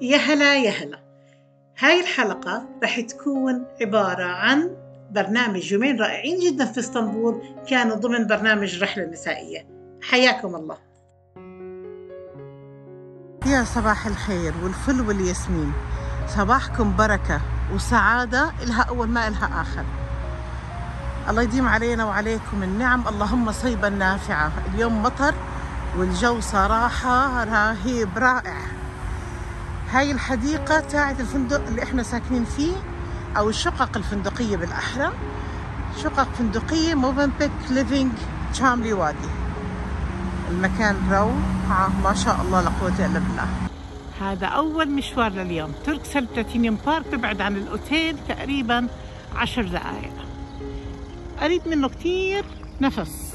يا هلا يا هلا. هاي الحلقة رح تكون عبارة عن برنامج يومين رائعين جدا في اسطنبول كانوا ضمن برنامج الرحلة المسائية. حياكم الله. يا صباح الخير والفل والياسمين، صباحكم بركة وسعادة إلها أول ما إلها آخر. الله يديم علينا وعليكم النعم، اللهم صيبا نافعة. اليوم مطر والجو صراحة رهيب رائع. هاي الحديقة تاعت الفندق اللي احنا ساكنين فيه، او الشقق الفندقية بالاحرى، شقق فندقية موفنبيك ليفينج تشاملي وادي. المكان روعة ما شاء الله لا قوة الا بالله. هذا اول مشوار لليوم، تركسل بلاتينيوم بارك، ببعد عن الاوتيل تقريبا 10 دقائق. قريب منه كتير نفس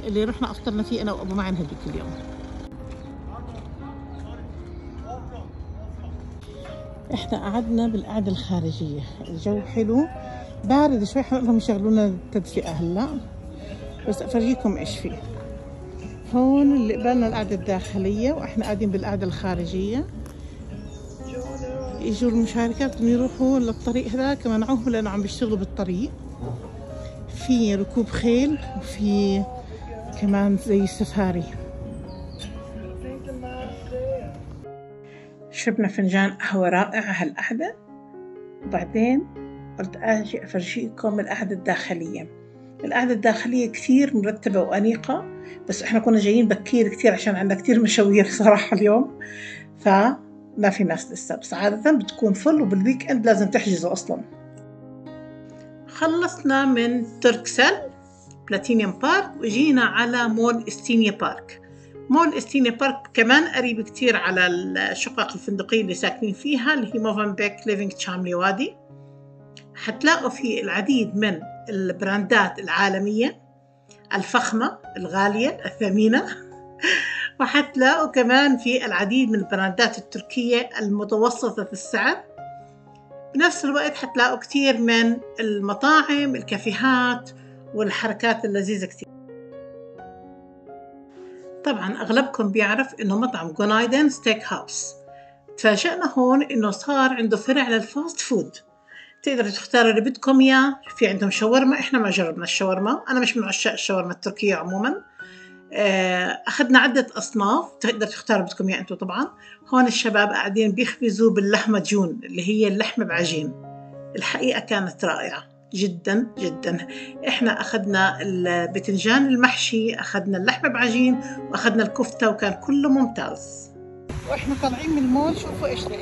اللي رحنا افطرنا فيه انا وابو معن هذيك اليوم. احنا قعدنا بالقعده الخارجية، الجو حلو بارد شوي، حنقول لهم يشغلونا التدفئه هلا، بس افرجيكم ايش فيه. هون اللي قبالنا القعدة الداخلية واحنا قاعدين بالقعده الخارجية. اجوا المشاركات بدهم يروحوا للطريق هذاك، منعوهم لانه عم بيشتغلوا بالطريق. في ركوب خيل وفي كمان زي سفاري. شربنا فنجان قهوة رائعة هالقعدة، وبعدين قلت أجي أفرجيكم القعدة الداخلية. القعدة الداخلية كثير مرتبة وأنيقة، بس إحنا كنا جايين بكير كثير عشان عندنا كثير مشاوير صراحة اليوم، فما في ناس لسه، بس عادة بتكون full، وبال weekend لازم تحجزوا أصلا. خلصنا من تركسل بلاتينيوم بارك وجينا على مول استينيا بارك. مول استينيا بارك كمان قريب كتير على الشقق الفندقية اللي ساكنين فيها، اللي هي موفنبيك ليفينج تشاملي وادي. حتلاقوا فيه العديد من البراندات العالمية الفخمة الغالية الثمينة، وحتلاقوا كمان في العديد من البراندات التركية المتوسطة السعر. بنفس الوقت حتلاقوا كتير من المطاعم، الكافيهات والحركات اللذيذة كتير. طبعا أغلبكم بيعرف إنه مطعم جونايدن ستيك هاوس. تفاجأنا هون إنه صار عنده فرع لل fast food، تقدروا تختاروا اللي بدكم إياه. في عندهم شاورما، إحنا ما جربنا الشاورما، أنا مش من عشاق الشاورما التركية عموما. أخذنا عدة أصناف تقدروا تختاروا بدكم إياه أنتم. طبعا هون الشباب قاعدين بيخبزوا باللحمة جون اللي هي اللحمة بعجين. الحقيقة كانت رائعة جدا جدا. احنا اخذنا البتنجان المحشي، اخذنا اللحمة بعجين، واخذنا الكفتة، وكان كله ممتاز. واحنا طالعين من المول شوفوا ايش لقيت،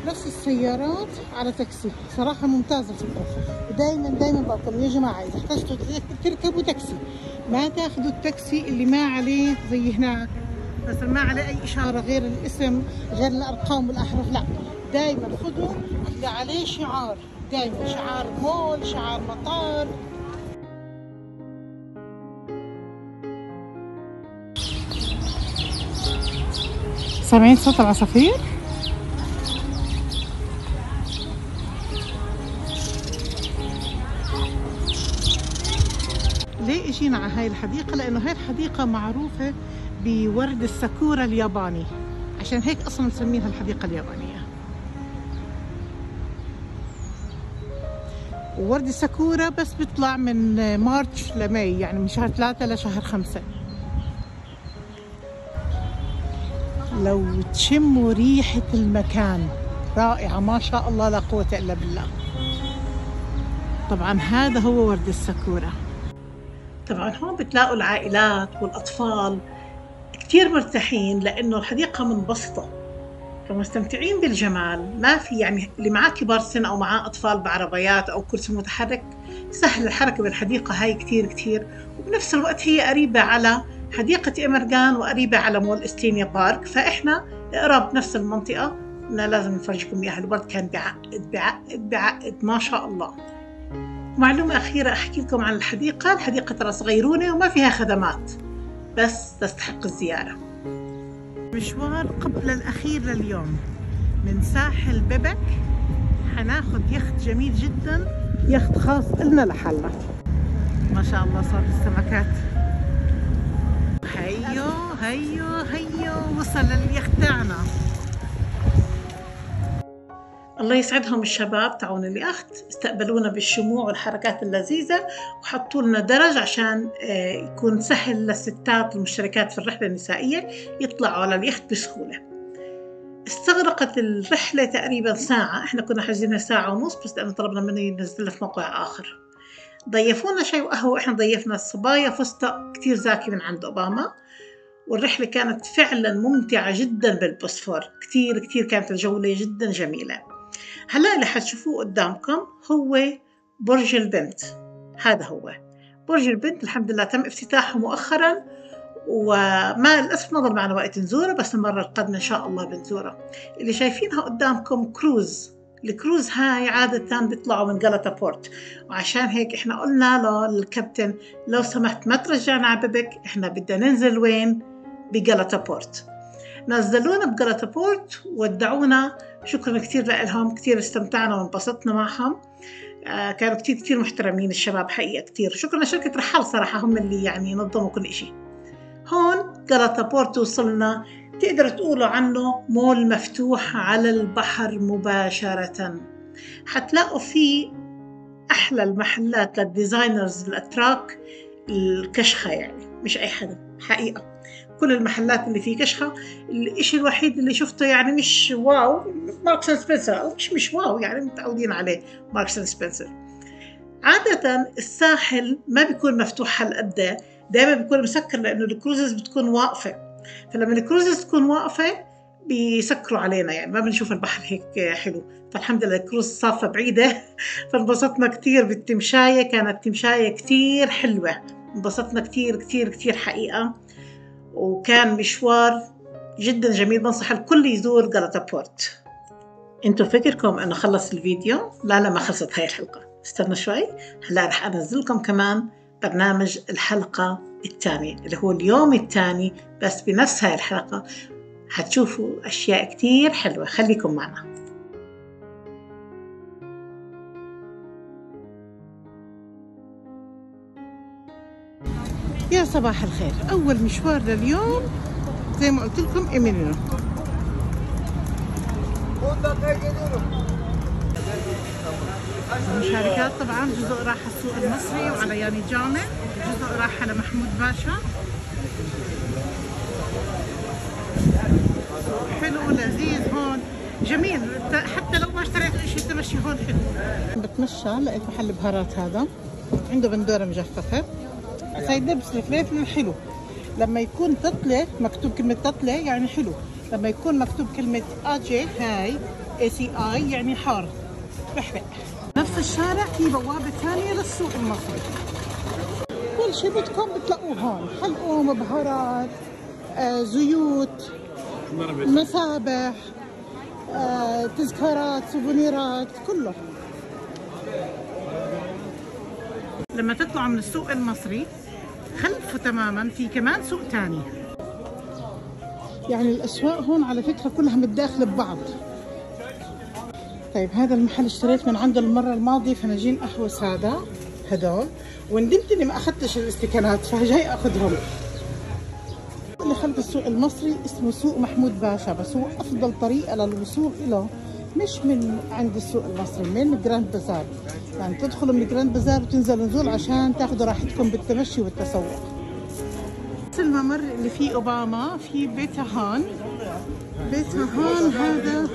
نفس السيارات على تاكسي. صراحة ممتازة الفكرة. ودايما دايما بقول يا جماعة اذا احتجتوا تركبوا تاكسي، ما تاخذوا التاكسي اللي ما عليه زي هناك مثلا، ما عليه اي اشارة غير الاسم غير الارقام والاحرف، لا دايما خذوا اللي عليه شعار، دايما شعار مول، شعار مطار. سامعين صوت العصافير؟ ليه اجينا على هاي الحديقة؟ لأنه هاي الحديقة معروفة بورد الساكورا الياباني، عشان هيك أصلا نسميها الحديقة اليابانية. وورد الساكورا بس بيطلع من مارش لماي، يعني من شهر 3 لشهر 5. لو تشموا ريحة المكان رائعة ما شاء الله لا قوة إلا بالله. طبعا هذا هو ورد الساكورا. طبعا هون بتلاقوا العائلات والأطفال كتير مرتاحين لأنه الحديقة منبسطة، فمستمتعين بالجمال. ما في يعني اللي معاه كبار سن أو معاه أطفال بعربيات أو كرسي متحرك، سهل الحركة بالحديقة هاي كتير كتير. وبنفس الوقت هي قريبة على حديقة إمرجان وقريبة على مول استينيا بارك، فإحنا قراب نفس المنطقة. أنا لازم نفرجكم إياها. الورد كان بعقد بعقد بعقد ما شاء الله. معلومة أخيرة أحكي لكم عن الحديقة، الحديقة ترى صغيرونة وما فيها خدمات، بس تستحق الزيارة. مشوار قبل الأخير لليوم من ساحل بيبك، حناخد يخت جميل جدا، يخت خاص إلنا لحالنا. ما شاء الله صار السمكات. هيو هيو هيو وصل اليخت تاعنا. الله يسعدهم الشباب تعون اليخت، استقبلونا بالشموع والحركات اللذيذة، وحطوا لنا درج عشان يكون سهل للستات المشتركات في الرحلة النسائية يطلعوا على اليخت بسهولة. استغرقت الرحلة تقريبا ساعة، احنا كنا حاجزينها ساعة ونص بس لأنه طلبنا منه ينزلنا في موقع آخر. ضيفونا شاي وقهوة، احنا ضيفنا الصبايا فستق كتير زاكي من عند أوباما. والرحلة كانت فعلا ممتعة جدا بالبوسفور، كتير كتير كانت الجولة جدا جميلة. هلا اللي حتشوفوه قدامكم هو برج البنت، هذا هو برج البنت. الحمد لله تم افتتاحه مؤخرا، وما للأسف ما ضل معنا وقت نزوره، بس المرة القادمة إن شاء الله بنزوره. اللي شايفينها قدامكم cruise، ال cruise هاي عادة بيطلعوا من Galata Port، وعشان هيك احنا قلنا للكابتن لو سمحت ما ترجعنا على ببك، احنا بدنا ننزل وين؟ ب Galata Port. نزلونا ب Galata Port ودعونا، شكرا كثير لهم، كثير استمتعنا وانبسطنا معهم. كانوا كثير كثير محترمين الشباب حقيقة كثير. شكرا لشركة رحال صراحة، هم اللي يعني نظموا كل إشي. هون Galata Port وصلنا، تقدروا تقولوا عنه مول مفتوح على البحر مباشرة. حتلاقوا فيه أحلى المحلات لل designers الأتراك الكشخة، يعني مش أي حدا حقيقة، كل المحلات اللي فيه كشخة. الإشي الوحيد اللي شفته يعني مش wow Marks and Spencer، أو مش wow يعني متعودين عليه Marks and Spencer. عادة الساحل ما بيكون مفتوح هالقد، دائما بيكون مسكر لأنه ال cruises بتكون واقفة، فلما ال cruises تكون واقفة بيسكروا علينا، يعني ما بنشوف البحر هيك حلو. فالحمد لله الكروز صافة بعيدة فانبسطنا كتير بالتمشاية، كانت تمشاية كتير حلوة، انبسطنا كتير كتير كتير حقيقة، وكان مشوار جدا جميل. بنصح الكل يزور Galata Port. انتوا فكركم انه خلص الفيديو؟ لا لا، ما خلصت هاي الحلقة، استنوا شوي. هلا رح انزل لكم كمان برنامج الحلقة الثانية اللي هو اليوم الثاني، بس بنفس هاي الحلقة حتشوفوا أشياء كتير حلوة، خليكم معنا. يا صباح الخير. أول مشوار لليوم زي ما قلت لكم إمينونو. المشاركات طبعا جزء راح السوق المصري وعلى ياني جامع، جزء راح على محمود باشا. حلو لذيذ هون، جميل، حتى لو ما اشتريت شيء التمشي هون حلو. بتمشى لقيت محل بهارات، هذا عنده بندوره مجففه، بس هي دبس الفلفل الحلو. لما يكون tatlı مكتوب كلمه tatlı يعني حلو، لما يكون مكتوب كلمه acı هاي ACI يعني حار، بحرق. نفس الشارع في بوابه ثانيه للسوق المصري. كل شيء بدكم بتلاقوه هون، حلقوم، بهارات، زيوت، مسابح، تذكارات، سوفونيرات، كله. لما تطلعوا من السوق المصري خلفه تماما في كمان سوق ثاني. يعني الاسواق هون على فكره كلها متداخله ببعض. طيب هذا المحل اشتريت من عنده المره الماضيه فناجين قهوه ساده هدول، وندمت اني ما اخذتش الاستكانات فجاي اخذهم. اللي خلف السوق المصري اسمه سوق محمود باشا، بس هو افضل طريقه للوصول له مش من عند السوق المصري، من Grand Bazaar. يعني تدخلوا من Grand Bazaar وتنزلوا نزول عشان تاخذوا راحتكم بالتمشي والتسوق. الممر اللي فيه اوباما في بيتهان. بيتهان هذا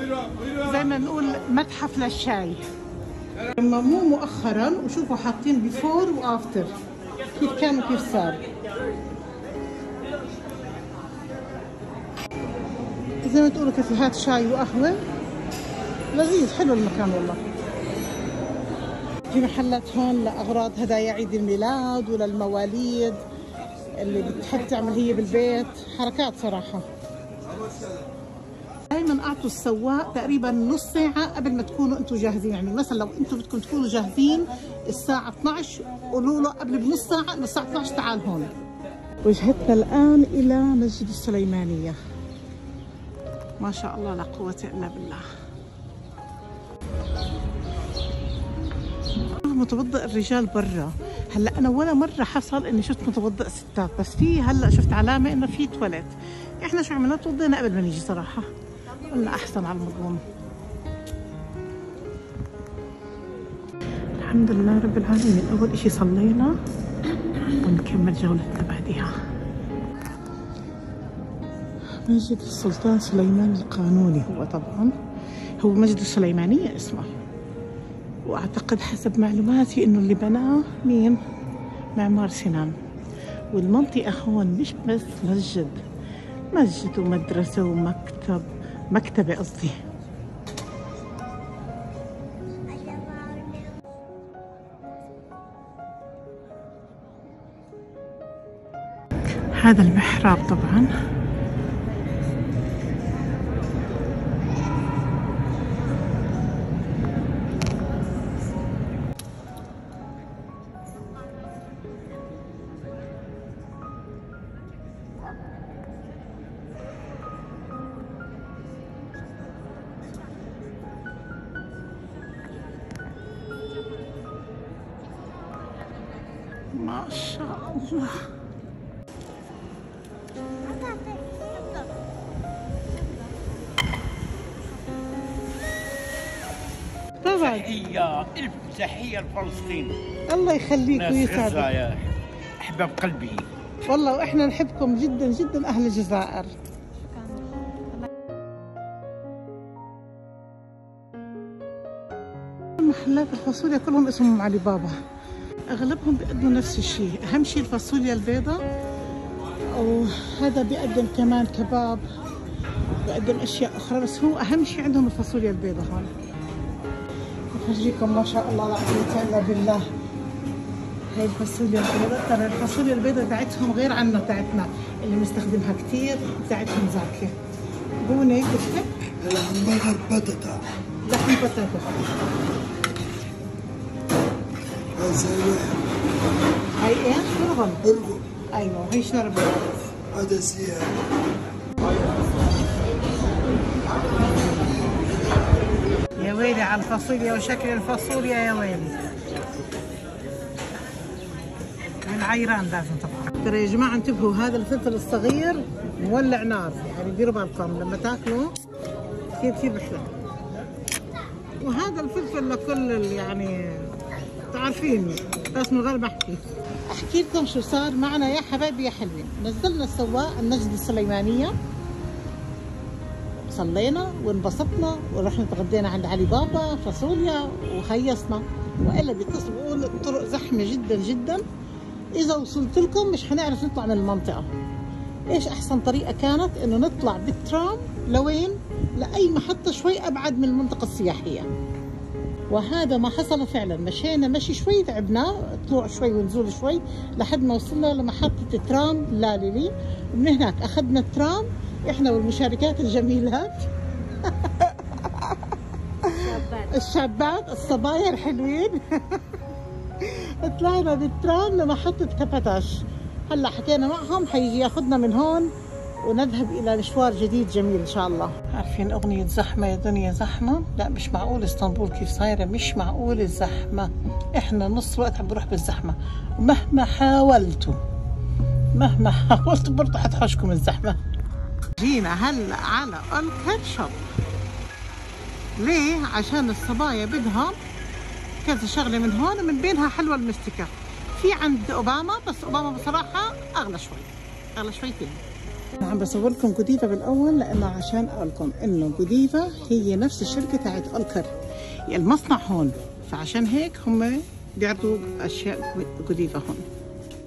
زي ما نقول متحف للشاي. رمموه مؤخرا وشوفوا حاطين before و after كيف كان وكيف صار. زي ما تقولوا كافيهات شاي وقهوة، لذيذ حلو المكان والله. في محلات هون لأغراض هدايا عيد الميلاد وللمواليد اللي بتحب تعمل هي بالبيت، حركات صراحة. دايما اعطوا السواق تقريبا نص ساعة قبل ما تكونوا انتم جاهزين، يعني مثلا لو انتم بدكم تكونوا جاهزين الساعة 12 قولوا له قبل بنص ساعة انه الساعة 12 تعال هون. وجهتنا الآن إلى مسجد السليمانية. ما شاء الله لا قوة إلا بالله. متوضئ الرجال برا. هلا انا ولا مره حصل اني شفت متوضئ ستات، بس في هلا شفت علامه انه في تواليت. احنا شو عملنا؟ توضينا قبل ما نيجي صراحه، قلنا احسن على المضمون. الحمد لله رب العالمين. أول إشي صلينا ونكمل جولتنا بعديها. مسجد السلطان سليمان القانوني، هو طبعا هو مسجد السليمانية اسمه، وأعتقد حسب معلوماتي إنه اللي بناه مين؟ معمار سنان. والمنطقة هون مش بس مسجد، مسجد ومدرسة ومكتب، مكتبة قصدي. هذا المحراب طبعا. ما شاء الله. طبعا تحية، ألف تحية لفلسطين. الله يخليك ويسعدك يا أحباب قلبي. والله وإحنا نحبكم جدا جدا أهل الجزائر. محلات الفاصوليا كلهم اسمهم علي بابا، أغلبهم بيقدموا نفس الشيء. أهم شيء الفاصوليا البيضاء، وهذا بيقدم كمان كباب، بيقدم أشياء أخرى، بس هو أهم شيء عندهم الفاصوليا البيضاء هون. بفرجيكم ما شاء الله لا قوة إلا بالله. هاي الفاصوليا البيضاء، ترى الفاصوليا البيضاء تاعتهم غير عنا، تاعتنا اللي بنستخدمها كثير تاعتهم زاكية. بوني كفتة؟ لحم بطاطا. لحم بطاطا. هاي ايش؟ برغل. برغل. ايوه، وهي شوربة. هذا سيارة. يا ويلي على الفاصوليا وشكل الفاصوليا، يا ويلي. والعيران لازم طبعا. ترى يا جماعة انتبهوا، هذا الفلفل الصغير مولع نار، يعني ديروا بالكم لما تاكلوا كثير كثير بحلو. وهذا الفلفل لكل يعني تعرفين، بس من غير ما احكي لكم شو صار معنا يا حبايبي يا حلوين. نزلنا السواق المسجد السليمانية، صلينا وانبسطنا ورحنا تغدينا عند علي بابا فاصوليا وخيصنا، والا بيتصلوا بيقول الطرق زحمة جدا جدا، اذا وصلت لكم مش حنعرف نطلع من المنطقة. ايش احسن طريقه كانت؟ انه نطلع بالترام لوين؟ لاي محطة شوي ابعد من المنطقة السياحية. وهذا ما حصل فعلا، مشينا مشي شوي، تعبنا طلوع شوي ونزول شوي لحد ما وصلنا لمحطة ترام لاليلي، ومن هناك أخذنا الترام إحنا والمشاركات الجميلات الشابات الصبايا الحلوين طلعنا بالترام لمحطة كاباتاش. هلا حكينا معهم حيجي ياخذنا من هون ونذهب إلى مشوار جديد جميل إن شاء الله. عارفين أغنية زحمة يا دنيا زحمة؟ لا مش معقول اسطنبول كيف صايرة، مش معقول الزحمة. إحنا نص وقت عم بروح بالزحمة، ومهما حاولتوا مهما حاولتوا برضه حتحوشكم الزحمة. جينا هلا على أولكر shop. ليه؟ عشان الصبايا بدهم كذا شغلة من هون، ومن بينها حلوى المستكة. في عند أوباما، بس أوباما بصراحة أغلى شوي، أغلى شويتين. أنا عم بصور لكم جوديفا بالأول لأنه عشان أقول لكم إنه جوديفا هي نفس الشركة تاعت أولكر، المصنع هون، فعشان هيك هم بيعرضوا أشياء جوديفا هون.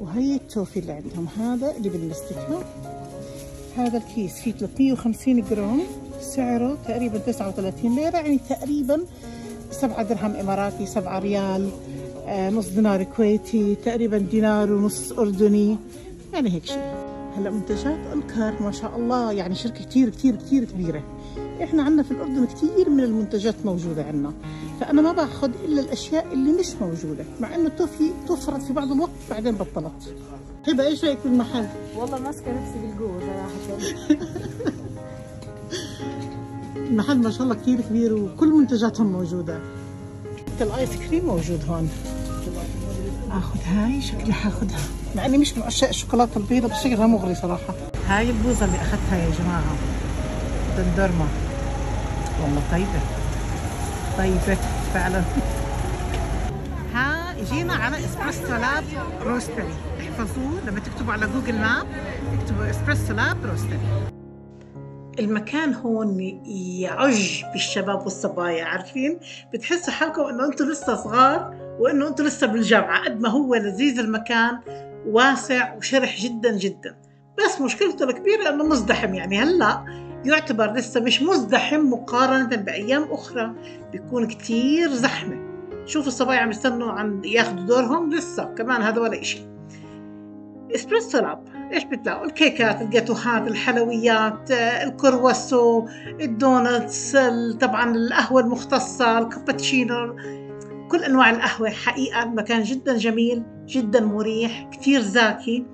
وهي التوفي اللي عندهم، هذا اللي بالمستكة، هذا الكيس فيه 350 جرام، سعره تقريبا 39 ليرة، يعني تقريبا 7 درهم إماراتي، 7 ريال، نص دينار كويتي، تقريبا دينار ونص أردني، يعني هيك شيء. هلا منتجات أولكر ما شاء الله، يعني شركة كتير كتير كتير كبيرة. احنا عندنا في الأردن كتير من المنتجات موجودة عندنا، فأنا ما باخذ إلا الأشياء اللي مش موجودة، مع إنه التوفي توفرت في بعض الوقت بعدين بطلت. هبة إيش رأيك بالمحل؟ والله ماسكة نفسي بالقوة صراحة. المحل ما شاء الله كتير كبير وكل منتجاتهم موجودة. حتى الآيس كريم موجود هون. آخذ هاي، شكلي حاخذها، مع إني مش من عشاق الشوكولاتة البيضاء بس شكلها مغري صراحة. هاي البوزة اللي أخذتها يا جماعة، دندورما، والله طيبة طيبة فعلا. جينا على Espresso Lab Roastery، احفظوه لما تكتبوا على Google Map اكتبوا Espresso Lab Roastery. المكان هون يعج بالشباب والصبايا، عارفين بتحسوا حالكم انه انتم لسه صغار وانه انتم لسه بالجامعة، قد ما هو لذيذ المكان، واسع وشرح جدا جدا. بس مشكلته الكبيرة انه مزدحم، يعني هلا يعتبر لسه مش مزدحم مقارنة بايام اخرى بيكون كتير زحمة. شوفوا الصبايا عم يستنوا عند ياخذوا دورهم لسه كمان، هذا ولا إشي. Espresso Lab ايش بتلاقوا؟ الكيكات، الجاتوهات، الحلويات، الكرواسو، ال donuts، طبعا القهوة المختصة، الكابتشينو، كل انواع القهوة. حقيقة المكان جدا جميل، جدا مريح، كتير زاكي،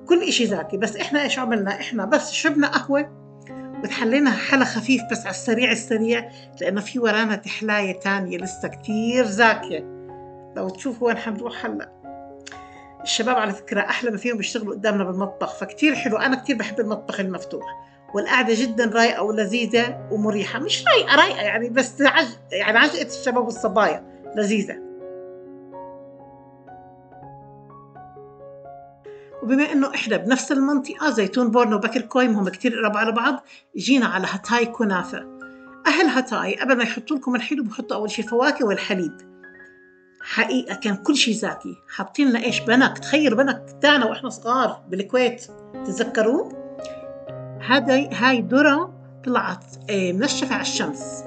كل إشي زاكي. بس احنا ايش عملنا؟ احنا بس شربنا قهوة وتحلينا حلا خفيف بس على السريع السريع، لأنه في ورانا تحلاية تانية لسه كتير زاكية. لو تشوفوا وين حنروح هلا. الشباب على فكرة أحلى ما فيهم بيشتغلوا قدامنا بالمطبخ، فكتير حلو. أنا كتير بحب المطبخ المفتوح، والقعدة جدا رايقة ولذيذة ومريحة. مش رايقة رايقة يعني، بس يعني عجقة الشباب والصبايا لذيذة. وبما انه احنا بنفس المنطقة زيتون بورنو وبكركوي هم كتير قراب على بعض، جينا على هاتاي كنافه. اهل هاتاي قبل ما يحطوا لكم الحلو بحطوا اول شيء فواكه والحليب. حقيقة كان كل شيء زاكي. حاطين لنا ايش؟ بنك. تخيلوا بنك تاعنا واحنا صغار بالكويت، تتذكروه؟ هذا هاي ذره طلعت منشفة على الشمس،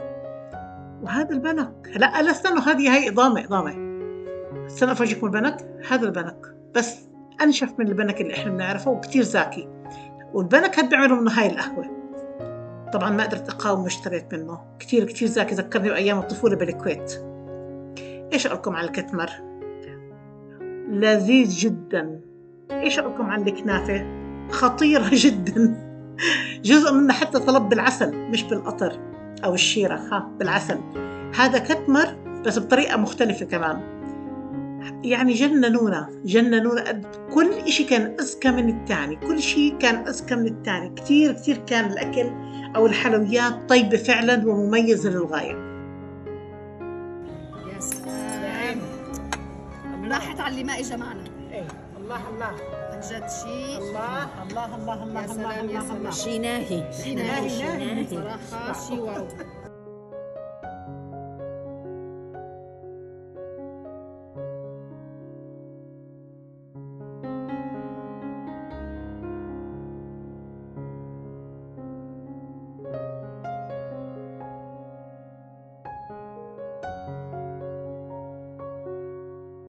وهذا البنك. لا لا استنوا، هذه هاي اضامه اضامه. استنوا افرجيكم البنك. هذا البنك بس أنشف من البنك اللي إحنا بنعرفه وكتير زاكي. والبنك هاد بيعملوا منه هاي القهوة. طبعا ما قدرت أقاوم واشتريت منه، كتير كتير زاكي، ذكرني بأيام الطفولة بالكويت. إيش أقولكم على الكتمر؟ لذيذ جدا. إيش أقولكم عن الكنافة؟ خطيرة جدا. جزء منها حتى طلب بالعسل مش بالقطر أو الشيرة، ها بالعسل. هذا كتمر بس بطريقة مختلفة كمان. يعني جننونا جننونا، كل إشي كان أزكى من الثاني، كل شيء كان أزكى من الثاني. كتير كتير كان الأكل أو الحلويات طيبة فعلا ومميزة للغاية. يا سلام، راحت على اللي ما إجا معنا. إيه الله الله، عن جد شيء الله الله الله الله. يا سلام يا سلام، شي ناهي شي ناهي صراحة، شي wow.